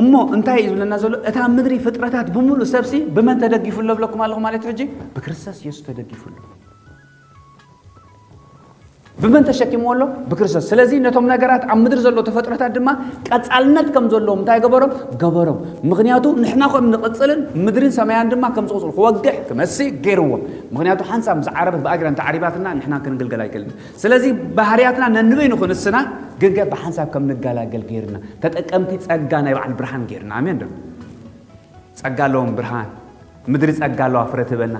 እሞ እንታይ እዩ ዝብለና ዘሎ? እታ ምድሪ ፍጥረታት ብምሉእ ሰብሲ ብመን ተደጊፉ ኣሎ ብለኩም ኣለኹ ማለት እዩ ሕጂ? ብክርስቶስ የሱስ ተደጊፉ ኣሎ። ብመን ተሸኪምዎ ኣሎ? ብክርስቶስ። ስለዚ ነቶም ነገራት ኣብ ምድሪ ዘሎ ተፈጥሮታት ድማ ቀጻልነት ከም ዘለዎም እንታይ ገበሮም? ገበሮም። ምኽንያቱ ንሕና ከም ንቕጽልን ምድርን ሰማያን ድማ ከም ዝቕጽሉ ክወግሕ ክመሲ ገይርዎም። ምኽንያቱ ሓንሳብ ምስ ዓረበት ብኣግራ እንተ ዓሪባትና ንሕና ክንግልገል ኣይክእልን። ስለዚ ባህርያትና ነንበይኑ ክንስና ግን ከ ብሓንሳብ ከም ንገላገል ገይርና። ተጠቀምቲ ጸጋ ናይ በዓል ብርሃን ገይርና። ኣሜን ዶ? ጸጋ ኣለዎም ብርሃን፣ ምድሪ ጸጋ ኣለዋ ፍረ ትህበና፣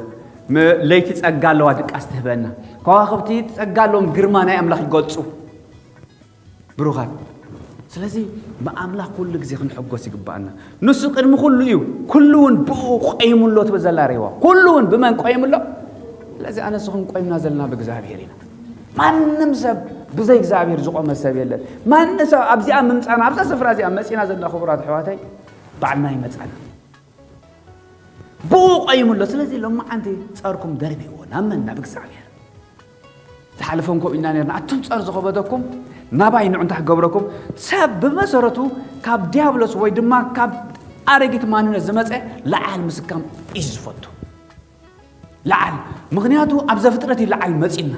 ም- ለይቲ ጸጋ ኣለዋ ድቃስ ትህበና፣ ከዋኽብቲ ጸጋ ኣለዎም ግርማ ናይ ኣምላኽ ይገልጹ። ብሩኻት፣ ስለዚ ብኣምላኽ ኩሉ ግዜ ክንሕጎስ ይግባኣና። ንሱ ቅድሚ ኩሉ እዩ፣ ኩሉ እውን ብኡ ቆይሙ ኣሎ ትብል ዘላ ሬዋ። ኩሉ እውን ብመን ቆይሙ ኣሎ? ስለዚ ኣነ ንስኹም ቆይምና ዘለና ብእግዚኣብሔር ኢና። ማንም ሰብ ብዘይ እግዚኣብሔር ዝቆመ ሰብ የለን። ማንም ሰብ ኣብዚኣ ምምጻና ኣብዛ ስፍራ እዚኣ መጺና ዘለና ክቡራት ኣሕዋተይ ባዕልና ይመጻና። ብኡ ቆይሙ ኣሎ። ስለዚ ሎማዓንቲ ጸርኩም ደርብይዎ ናብ መን? ናብ እግዚኣብሔር። ዝሓለፈ እውን ከምኡ ኢልና ነርና። ኣቱም ጸር ዝኸበደኩም ናባይ ንዑ እንታይ ክገብረኩም? ሰብ ብመሰረቱ ካብ ዲያብሎስ ወይ ድማ ካብ ኣረጊት ማንነት ዝመጸ ለዓል ምስካም እዩ ዝፈቱ። ለዓል ምኽንያቱ ኣብ ዘፍጥረት እዩ ለዓል መጺና።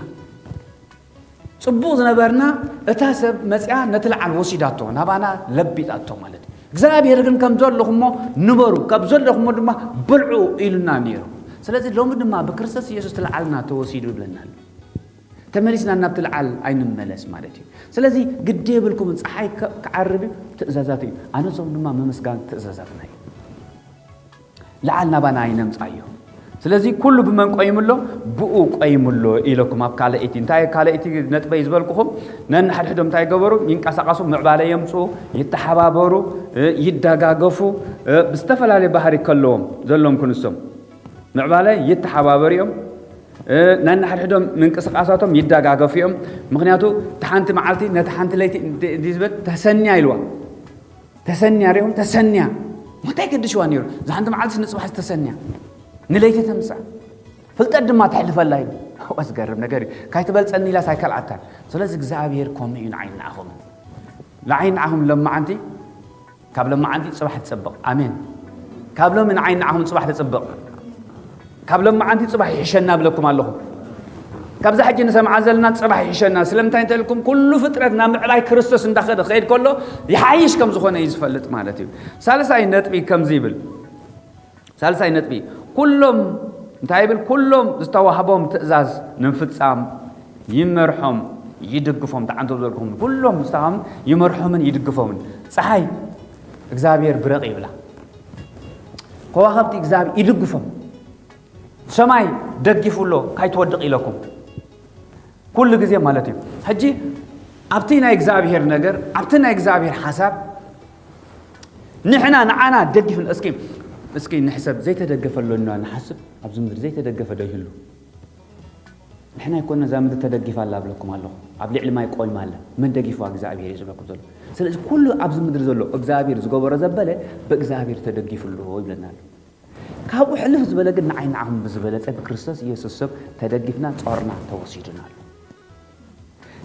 ጽቡቕ ዝነበርና እታ ሰብ መጺኣ ነቲ ለዓል ወሲዳቶ ናባና ለቢጣቶ ማለት እዩ። እግዚኣብሔር ግን ከም ዘለኹሞ ንበሩ ካብ ዘለኹሞ ድማ ብልዑ ኢሉና ነይሩ። ስለዚ ሎሚ ድማ ብክርስቶስ ኢየሱስ እቲ ለዓልና ተወሲዱ ይብለና ኣሎ። ተመሊስና ናብቲ ለዓል ኣይንመለስ ማለት እዩ። ስለዚ ግዲ የብልኩምን ፀሓይ ክዓርብ እዩ ትእዛዛት እዩ። ኣነ ዞም ድማ ምምስጋን ትእዛዛትና እዩ። ለዓል ናባና ኣይነምፃዮ። ስለዚ ኩሉ ብመን ቆይሙ ኣሎ? ብኡ ቆይሙ ኣሎ ኢለኩም ኣብ ካልኣይቲ እንታይ ካልኣይቲ ነጥበይ ዝበልኩኹም ነንሓድሕዶም እንታይ ገበሩ? ይንቀሳቐሱ፣ ምዕባለ የምፅኡ፣ ይተሓባበሩ፣ ይደጋገፉ፣ ብዝተፈላለየ ባህሪ ከለዎም ዘለዎም ክንሶም ምዕባለ ይተሓባበሩ እዮም። ነንሓድሕዶም ምንቅስቃሳቶም ይደጋገፉ እዮም። ምክንያቱ እቲ ሓንቲ መዓልቲ ነቲ ሓንቲ ለይቲ ዝበል ተሰንያ ኢልዋ። ተሰንያ ሪኦም ተሰንያ እንታይ ገድሽዋ ነይሩ? እዛ ሓንቲ መዓልቲ ንፅባሕ ዝተሰንያ ንለይቲ ተምፃእ ብልጠት ድማ ተሕልፈላ እዩ። እዋ፣ ዝገርም ነገር እዩ። ካይትበልጸኒ ኢላስ ኣይከልኣታን። ስለዚ እግዚኣብሔር ከምኡ እዩ ንዓይን ንዓኹምን። ንዓይን ንዓኹም ለማዓንቲ፣ ካብ ለማዓንቲ ጽባሕ ትጽብቕ። ኣሜን። ካብ ሎሚ ንዓይን ንዓኹም ጽባሕ ትጽብቕ። ካብ ለማዓንቲ ጽባሕ ይሕሸና እብለኩም ኣለኹ። ካብዛ ሕጂ ንሰምዓ ዘለና ጽባሕ ይሕሸና። ስለምንታይ እንተልኩም፣ ኩሉ ፍጥረት ናብ ምዕባይ ክርስቶስ እንዳኸደ ክኸይድ ከሎ ይሓይሽ ከም ዝኾነ እዩ ዝፈልጥ ማለት እዩ። ሳልሳይ ነጥቢ ከምዚ ይብል። ሳልሳይ ነጥቢ፣ ኩሎም፣ እንታይ ይብል? ኩሎም ዝተዋህቦም ትእዛዝ ንምፍጻም ይመርሖም፣ ይድግፎም። ተዓንቶ ዘልኩም፣ ኩሎም ዝተዋህቦም ይመርሖምን ይድግፎምን። ፀሓይ እግዚኣብሔር ብረቕ ይብላ። ከዋኸብቲ እግዚኣብሔር ይድግፎም። ሰማይ ደጊፉ ኣሎ፣ ካይትወድቕ ኢለኩም። ኩሉ ግዜ ማለት እዩ። ሕጂ ኣብቲ ናይ እግዚኣብሔር ነገር፣ ኣብቲ ናይ እግዚኣብሔር ሓሳብ ንሕና ንዓና ደጊፍን፣ እስኪ፣ እስኪ ንሕሰብ፣ ዘይተደገፈ ኣሎ ኢና ንሓስብ፣ ኣብዚ ምድሪ ዘይተደገፈ ዶ ይህሉ? ንሕና ኣይኮነ እዛ ምድሪ ተደጊፋ ኣላ እብለኩም ኣለኹ። ኣብ ልዕሊ ማይ ቆይማ ኣላ። መን ደጊፍዋ? እግዚኣብሔር እዩ ዝብለኩም ዘሎ። ስለዚ ኩሉ ኣብዚ ምድሪ ዘሎ እግዚኣብሔር ዝገበሮ ዘበለ ብእግዚኣብሔር ተደጊፉ ኣሎ ይብለና ኣሎ። ካብኡ ሕልፍ ዝበለ ግን ንዓይ ንዓኹም ብዝበለጸ ብክርስቶስ ኢየሱስ ሰብ ተደጊፍና ጾርና ተወሲዱና ኣሎ።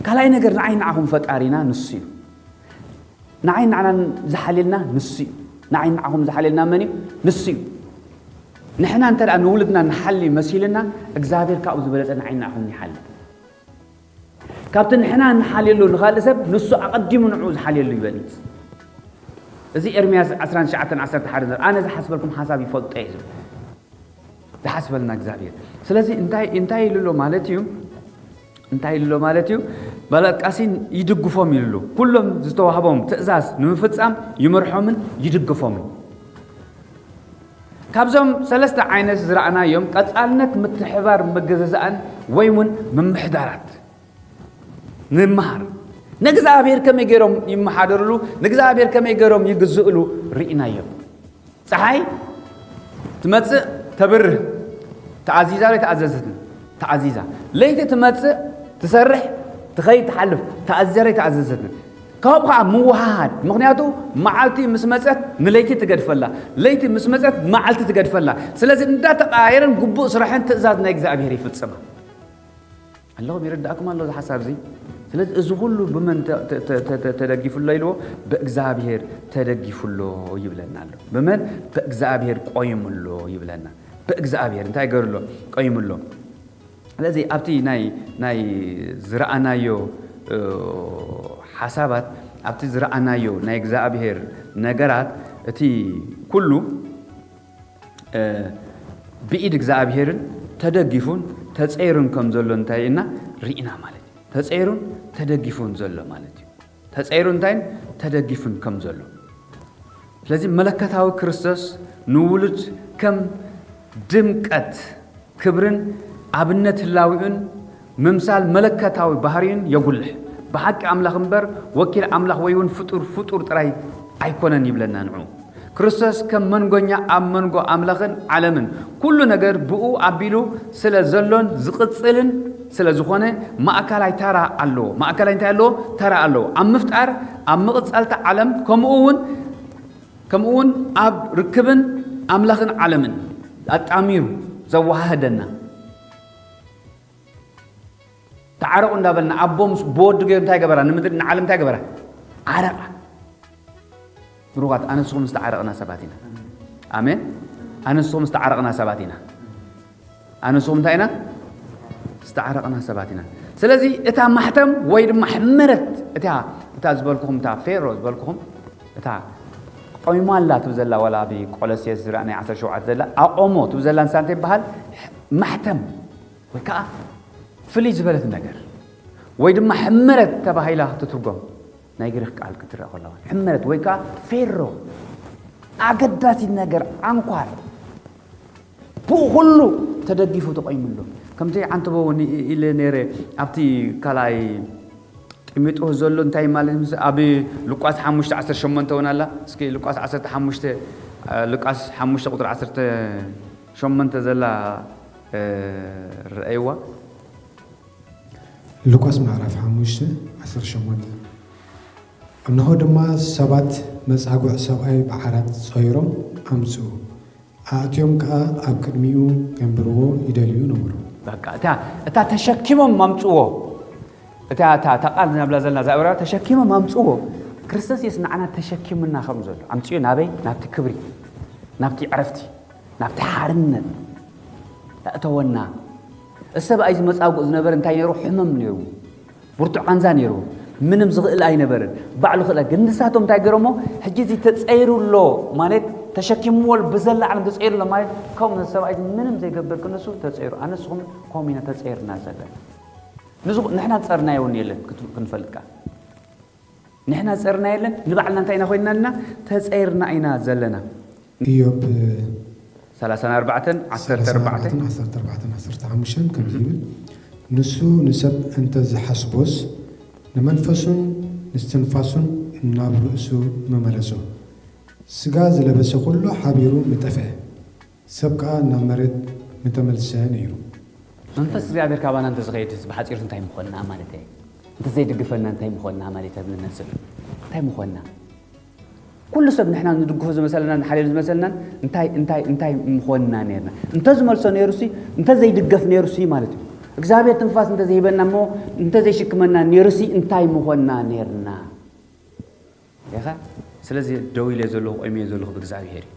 ካልኣይ ነገር ንዓይ ንዓኹም ፈጣሪና ንሱ እዩ። ንዓይ ንዓናን ዝሓልየልና ንሱ እዩ። ንዓይ ንዓኹም ዝሓልየልና መን እዩ? ንሱ እዩ። ንሕና እንተ ደኣ ንውሉድና ንሓሊ መሲልና እግዚኣብሔር ካብኡ ዝበለጸ ንዓይ ንዓኹም ይሓሊ። ካብቲ ንሕና ንሓልየሉ ንኻልእ ሰብ ንሱ ኣቐዲሙ ንዕኡ ዝሓልየሉ ይበልጽ። እዚ ኤርምያስ ዓሰርተ ትሽዓተ ዓሰርተ ሓደ ዘር-፣ ኣነ ዝሓስበልኩም ሓሳብ ይፈልጦ እየ ዝብል። ዝሓስበልና እግዚኣብሔር። ስለዚ እንታይ፣ እንታይ ኢሉ ኣሎ ማለት እዩ? እንታይ ኢሉ ኣሎ ማለት እዩ? ባላቃሲን ይድግፎም ኢሉ ኣሎ። ኩሎም ዝተዋህቦም ትእዛዝ ንምፍጻም ይመርሖምን ይድግፎምን። ካብዞም ሰለስተ ዓይነት ዝረኣናዮም ቀጻልነት ምትሕባር ምግዝዛእን ወይ እውን ምምሕዳራት ንምሃር። ንእግዚኣብሔር ከመይ ገይሮም ይመሓደርሉ፣ ንእግዚኣብሔር ከመይ ገይሮም ይግዝእሉ ርኢናዮም። ፀሓይ ትመጽእ፣ ተብርህ፣ ተኣዚዛ ዶ ኣይተኣዘዘትን? ተኣዚዛ። ለይቲ ትመጽእ፣ ትሰርሕ፣ ትኸይድ፣ ትሓልፍ፣ ተኣዚዛ ዶ ኣይተኣዘዘትን? ካብኡ ከዓ ምውሃሃድ። ምኽንያቱ መዓልቲ ምስ መጸት ንለይቲ ትገድፈላ፣ ለይቲ ምስ መጸት መዓልቲ ትገድፈላ። ስለዚ እንዳተቐያየረን ግቡእ ስራሕን ትእዛዝ ናይ እግዚኣብሔር ይፍጽማ። ኣለኹም፣ ይርዳእኩም ኣሎ እዚ ሓሳብ እዚ። ስለዚ እዚ ኩሉ ብመን ተ-፣ ተ-፣ ተ-፣ ተ-፣ ተ-፣ ተደጊፉ ኣሎ ኢልዎ? ብእግዚኣብሔር ተደጊፉ ኣሎ ይብለና ኣሎ። ብመን? ብእግዚኣብሔር ቆይሙ ኣሎ ይብለና። ብእግዚኣብሔር እንታይ ገይሩ ኣሎ? ቆይሙ ኣሎ። ስለዚ ኣብቲ ናይ፣ ናይ ዝረኣናዮ፣ እ፣ ሓሳባት፣ ኣብቲ ዝረኣናዮ ናይ እግዚኣብሔር ነገራት፣ እቲ ኩሉ፣ እ፣ ብኢድ እግዚኣብሔርን ተደጊፉን ተጸይሩን ከም ዘሎ እንታይ እና ርኢና ማለት እዩ። ተጸይሩን ተደጊፉን ዘሎ ማለት እዩ። ተጸይሩ እንታይን ተደጊፉን ከም ዘሎ። ስለዚ መለከታዊ ክርስቶስ ንውሉድ ከም ድምቀት ክብርን ኣብነት ህላዊኡን ምምሳል መለከታዊ ባህሪኡን የጉልሕ። ብሓቂ ኣምላኽ እምበር ወኪል ኣምላኽ ወይ እውን ፍጡር ፍጡር ጥራይ ኣይኮነን ይብለና ንዑ። ክርስቶስ ከም መንጎኛ ኣብ መንጎ ኣምላኽን ዓለምን ኩሉ ነገር ብኡ ኣቢሉ ስለ ዘሎን ዝቕጽልን ስለ ዝኾነ ማእከላይ ተራ ኣለዎ። ማእከላይ እንታይ ኣለዎ? ተራ ኣለዎ። ኣብ ምፍጣር፣ ኣብ ምቕጻልታ ዓለም፣ ከምኡ እውን፣ ከምኡ እውን ኣብ ርክብን ኣምላኽን ዓለምን ኣጣሚሩ ዘወሃህደና። ተዓረቑ እንዳበልና ኣቦ ምስ ብወዱ ገይሩ እንታይ ገበራ? ንምድሪ ንዓለም እንታይ ገበራ? ዓረቓ። ብሩኻት፣ ኣነ ንስኹም ዝተዓረቕና ሰባት ኢና። ኣሜን። ኣነ ንስኹም ዝተዓረቕና ሰባት ኢና። ኣነ ንስኹም እንታይ ኢና? ዝተዓረቕና ሰባት ኢና። ስለዚ እታ ማሕተም ወይ ድማ ሕመረት፣ እታ፣ እታ ዝበልኩኹም፣ እታ ፌሮ ዝበልኩኹም፣ እታ ቆይማ ኣላ ትብል ዘላ፣ ዋላ ኣብ ቆሎሴስ ዝረኣ ናይ ዓሰርተ ሸውዓተ ዘላ፣ ኣቆሞ ትብል ዘላ ንሳ እንታይ ይበሃል? ማሕተም ወይ ከዓ ፍልይ ዝበለት ነገር ወይ ድማ ሕመረት ተባሂላ ክትትርጎም ናይ ግሪኽ ቃል ክትረአ ከለዋ፣ ሕመረት ወይ ከዓ ፌሮ፣ ኣገዳሲት ነገር፣ ዓንኳር፣ ብኡ ኩሉ ተደጊፉ ተቆይሙ ኣሎ። ከምቲ ዓንተቦ እውን ኢ-፣ ኢለ ነይረ፣ ኣብቲ ካልኣይ ጢሞቴዎስ ዘሎ እንታይ ማለት ምስ፣ ኣብ ሉቃስ ሓሙሽተ ዓሰርተ ሸሞንተ እውን ኣላ። እስኪ ሉቃስ ዓሰርተ ሓሙሽተ፣ ሉቃስ ሓሙሽተ ቁጽሪ ዓሰርተ ሸሞንተ ዘላ፣ እ፣ ረኣይዋ። ሉቃስ ምዕራፍ ሓሙሽተ ዓሰርተ ሸሞንተ። እንሆ ድማ ሰባት መጻጉዕ ሰብኣይ ብዓራት ጾይሮም ኣምጽኡ፣ ኣእትዮም ከኣ ኣብ ቅድሚኡ ከንብርዎ ይደልዩ ነበሩ። በቃ እታ እታ ተሸኪሞም ማምጽዎ እታ እታ እታ ቃል ናብላ ዘለና ዛብራ ተሸኪሞም ማምጽዎ ክርስቶስ የስ ንዓና ተሸኪሙና ከም ዘሎ ኣምጽዮ ናበይ ናብቲ ክብሪ ናብቲ ዕረፍቲ ናብቲ ሓርነት ተእተወና። እሰብ ኣይ ዝመጻጉእ ዝነበረ እንታይ ነይሩ ሕመም ነይሩ ብርቱዕ ቃንዛ ነይሩ ምንም ዝኽእል ኣይነበርን ባዕሉ ክእለ ግን ንሳቶም እንታይ ገይሮሞ ሕጂ እዚ ተፀይሩ ኣሎ ማለት ተሸኪምዎ ብዘላ ዓለም ተፀይሩ ኣሎ ማለት ከምኡ ሰብኣይ ምንም ዘይገብር ክንሱ ተፀይሩ ኣነስኹም ከምኡ ኢና ተፀይርና ዘለና ንሱ ንሕና ዝፀርናዮ እውን የለን ክንፈልጥካ ንሕና ዝፀርና የለን ንባዕልና እንታይ ኢና ኮይንና ኣለና ተፀይርና ኢና ዘለና ኢዮብ 34 14 14 ከምዚ ይብል ንሱ ንሰብ እንተ ዝሓስቦስ ንመንፈሱን ንስትንፋሱን ናብ ርእሱ ምመለሶ። ስጋ ዝለበሰ ኩሉ ሓቢሩ ምጠፍአ፣ ሰብ ከኣ ናብ መሬት ምተመልሰ ነይሩ። መንፈስ እግዚኣብሔር ካባና እንተዝኸይድ ብሓፂር እንታይ ምኾንና ማለት እየ? እንተዘይድግፈና እንታይ ምኾንና ማለት እየ? ንነፅር እንታይ ምኾንና? ኩሉ ሰብ ንሕና ንድግፎ ዝመሰለናን ንሓልዮ ዝመሰለናን እንታይ እንታይ እንታይ ምኾንና ነርና? እንተዝመልሶ ነይሩሲ እንተዘይድገፍ ነይሩሲ ማለት እዩ። እግዚኣብሔር ትንፋስ እንተዘይበና እሞ እንተዘይሽክመና ነይሩሲ እንታይ ምኾንና ነርና? ኢኻ ስለዚ ደው ኢለ ዘለኹ ቆይመ ዘለኹ ብእግዚኣብሔር እዩ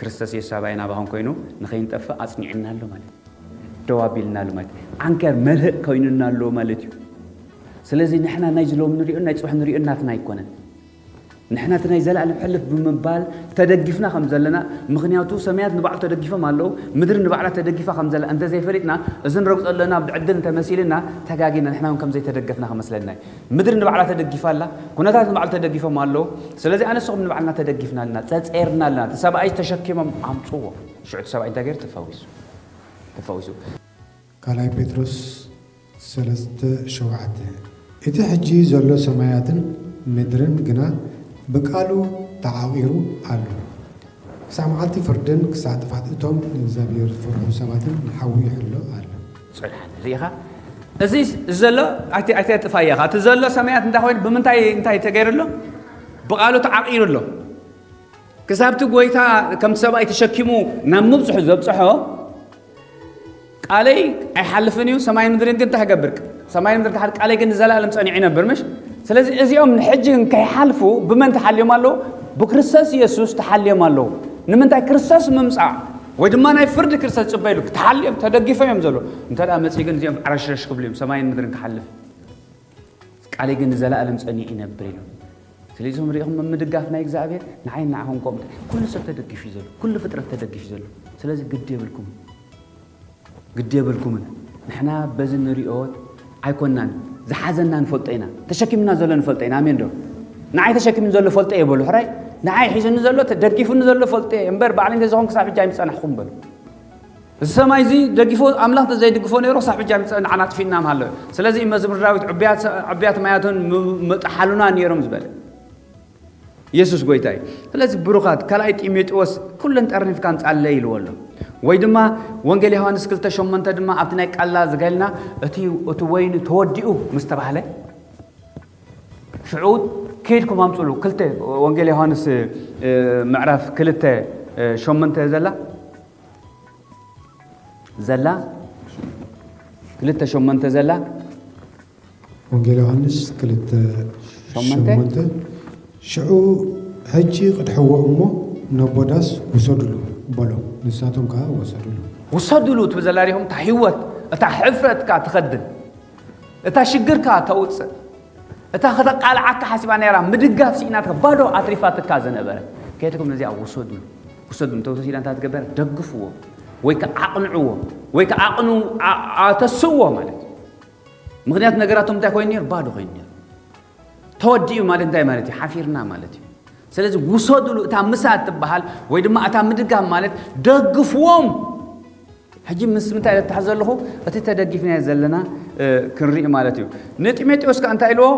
ክርስቶስ የሱስ ኣባይና ባኹም ኮይኑ ንኸይንጠፍእ ኣጽኒዕና ኣሎ ማለት እዩ ደው ኣቢልና ኣሎ ማለት እዩ ዓንከር መልህእ ኮይኑና ኣሎ ማለት እዩ ስለዚ ንሕና ናይ ዝሎም ንሪኦ ናይ ጽባሕ ንሪኦ ናትና ኣይኮነን ንሕና እቲ ናይ ዘለኣለም ሕልፍ ብምባል ተደጊፍና ከም ዘለና ምኽንያቱ ሰማያት ንባዕሉ ተደጊፎም ኣለዉ ምድሪ ንባዕላ ተደጊፋ ከም ዘላ እንተዘይፈሊጥና እዚ ንረግጾ ኣለና ብዕድል እንተመሲልና ተጋጊና ንሕና እውን ከም ዘይተደገፍና ክመስለና እዩ ምድሪ ንባዕላ ተደጊፋ ኣላ፣ ኩነታት ንባዕሉ ተደጊፎም ኣለዉ። ስለዚ ኣነ ንስኹም ንባዕልና ተደጊፍና ኣለና፣ ጸጸይርና ኣለና። እቲ ሰብኣይ ተሸኪሞም ኣምጽዎ። ሽዑ እቲ ሰብኣይ እንታይ ገይሩ? ተፈዊሱ። ተፈዊሱ። ካልኣይ ጴጥሮስ ሰለስተ ሸውዓተ እቲ ሕጂ ዘሎ ሰማያትን ምድርን ግና ብቃሉ ተዓቒሩ ኣሎ። ክሳዕ መዓልቲ ፍርድን ክሳዕ ጥፍኣት እቶም ንእግዚኣብሔር ዝፈርሑ ሰባትን ንሓዊ ይሕሎ ኣሎ። ጸድሓን ርኢኻ እዚ ዘሎ ኣይተ- ኣይተጥፋ እያኻ እቲ ዘሎ ሰማያት እንታይ ኮይኑ ብምንታይ እንታይ ተገይሩ ኣሎ ብቃሉ ተዓቂሩ ኣሎ ክሳብቲ ጎይታ ከምቲ ሰብኣይ ተሸኪሙ ናብ ምብፅሑ ዘብፅሖ ቃለይ ኣይሓልፍን እዩ ሰማይ ምድርን ግን እንታይ ክገብር ሰማይ ምድር ክሓድ ቃለይ ግን ንዘላለም ፀኒዑ ይነብር ምሽ ስለዚ እዚኦም ንሕጂ ከይሓልፉ ብመን ተሓልዮም ኣለዉ ብክርስቶስ የሱስ ተሓልዮም ኣለዉ ንምንታይ ክርስቶስ ምምፃእ ወይ ድማ ናይ ፍርዲ ክርስቶስ ዝፅበይሉ ተሓልዮም ተደጊፎ እዮም ዘሎ እንተ መፅኡ ግን እዚኦም ዓረሽረሽ ክብሉ እዮም ሰማይን ምድርን ክሓልፍ ቃለይ ግን ንዘላለም ፀኒዑ ይነብር ኢሉ ስለዚም ሪኢኹም ምድጋፍ ናይ እግዚኣብሔር ንዓይ ንዓኹም ከምኡ ኩሉ ሰብ ተደጊፉ እዩ ዘሎ ኩሉ ፍጥረት ተደጊፉ ዘሎ ስለዚ ግዲ የብልኩም ግዲ የብልኩምን ንሕና በዚ ንሪኦ ኣይኮናን ዝሓዘና ንፈልጦ ኢና ተሸኪምና ዘሎ ንፈልጦ ኢና ኣሜን ዶ ንዓይ ተሸኪምኒ ዘሎ ፈልጦ እየ በሉ ሕራይ ንዓይ ሒዙኒ ዘሎ ተደጊፉኒ ዘሎ ፈልጦ እየ እምበር ባዕለይ እንተዝኾን ክሳብ ሕጂ ኣይምፀናሕኹም በሉ እዚ ሰማይ እዚ ደጊፎ ኣምላኽ እንተዘይድግፎ ነይሩ ክሳብ ሕጂ ኣይምፀ ንዓና ኣጥፊእና ምሃለወ ስለዚ መዝሙር ዳዊት ዕብያት ዕብያት ማያትን ምጥሓሉና ነይሮም ዝበለ የሱስ ጎይታ እዩ ስለዚ ብሩኻት ካልኣይ ጢሞቴዎስ ኩለን ጠርኒፍካ ምፃለይ ኢልዎ ኣሎ ወይ ድማ ወንጌል ዮሃንስ ክልተ ሸሞንተ ድማ ኣብቲ ናይ ቃላ ዝገልና እቲ እቲ ወይኒ ተወዲኡ ምስ ተባህለ ሽዑ ከይድኩም ኣምፅሉ ክልተ ወንጌል ዮሃንስ ምዕራፍ ክልተ ሸሞንተ ዘላ ዘላ ክልተ ሸሞንተ ዘላ ወንጌል ዮሃንስ ክልተ ሸሞንተ ሽዑ ሕጂ ቅድሕዎ እሞ ነቦ ዳስ ውሰዱሉ በሎም። ንሳቶም ከኣ ወሰዱሉ። ውሰዱሉ ትብል ዘላ ዲኹም? እታ ህይወት፣ እታ ሕፍረትካ ትኸድን፣ እታ ሽግርካ ተውጽእ፣ እታ ከተቃልዓካ ሓሲባ ነይራ ምድጋፍ ስኢናትካ ባዶ ኣትሪፋትካ ዝነበረ ከይድኩም ነዚኣ ውሰዱሉ። ውሰዱ እንተ ወሲዳ እንታይ ትገበር? ደግፍዎ ወይ ከዓ ኣቕንዕዎ ወይ ከዓ ኣቕኑ ኣተስእዎ ማለት እዩ። ምክንያቱ ነገራቶም እንታይ ኮይኑ ነይሩ? ባዶ ኮይኑ ነይሩ። ተወዲኡ ማለት እንታይ ማለት እዩ? ሓፊርና ማለት እዩ። ስለዚ ውሰዱሉ እታ ምሳድ ትበሃል ወይ ድማ እታ ምድጋም ማለት ደግፍዎም። ሕጂ ምስ ምንታይ እተሓዝ ዘለኹ እቲ ተደጊፍናዮ ዘለና ክንርኢ ማለት እዩ። ንጢሞቴዎስ ከ እንታይ ኢልዎ?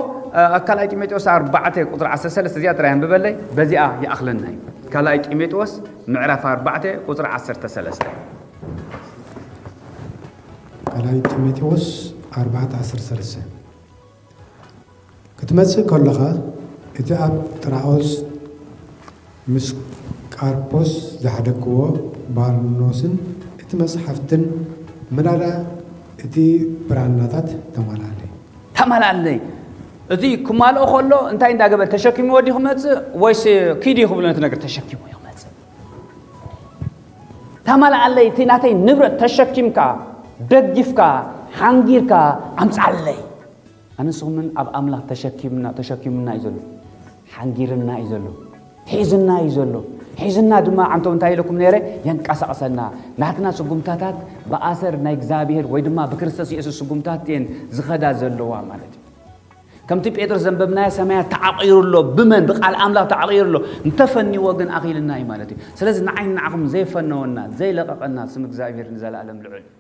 ኣብ ካልኣይ ጢሞቴዎስ ኣርባዕተ ቁፅሪ ዓሰርተ ሰለስተ እዚኣ ጥራይ ኣንብበለይ፣ በዚኣ ይኣኽለና እዩ። ካልኣይ ጢሞቴዎስ ምዕራፍ ኣርባዕተ ቁፅሪ ዓሰርተ ሰለስተ። ካልኣይ ጢሞቴዎስ ኣርባዕተ ዓሰርተ ሰለስተ ክትመጽእ ከሎኻ እቲ ኣብ ጥራኦስ ምስ ኣርፖስ ዝሓደግዎ ባርኖስን እቲ መጽሓፍትን መላልኣ እቲ ብራናታት ተማልኣለይ። ተማልኣለይ። እቲ ክማልኦ ከሎ እንታይ እንዳገበረ ተሸኪምዎ ድዩ ክመጽእ ወይስ ኪድ እዩ ክብሎ ነቲ ነገር ተሸኪሙ እዩ ክመጽእ? ተማልኣለይ፣ እቲ ናተይ ንብረት ተሸኪምካ ደጊፍካ ሓንጊርካ ኣምጻለይ። ኣነ ንስኹምን ኣብ ኣምላኽ ተሸኪምና ተሸኪሙና እዩ ዘሎ፣ ሓንጊርና እዩ ዘሎ፣ ሒዝና እዩ ዘሎ። ሒዝና ድማ ኣንቶ እንታይ ኢለኩም ነይረ? የንቀሳቕሰና። ናትና ስጉምታታት ብኣሰር ናይ እግዚኣብሔር ወይ ድማ ብክርስቶስ የሱስ ስጉምታት እየን ዝኸዳ ዘለዋ ማለት እዩ። ከምቲ ጴጥሮስ ዘንበብናዮ ሰማያት ተዓቒሩ ኣሎ። ብመን? ብቃል ኣምላኽ ተዓቒሩ ኣሎ። እንተፈኒዎ ግን ኣኺልና እዩ ማለት እዩ። ስለዚ ንዓይ ንዓኹም ዘይፈነወና ዘይለቐቐና ስም እግዚኣብሔር ንዘለኣለም ልዑል እዩ።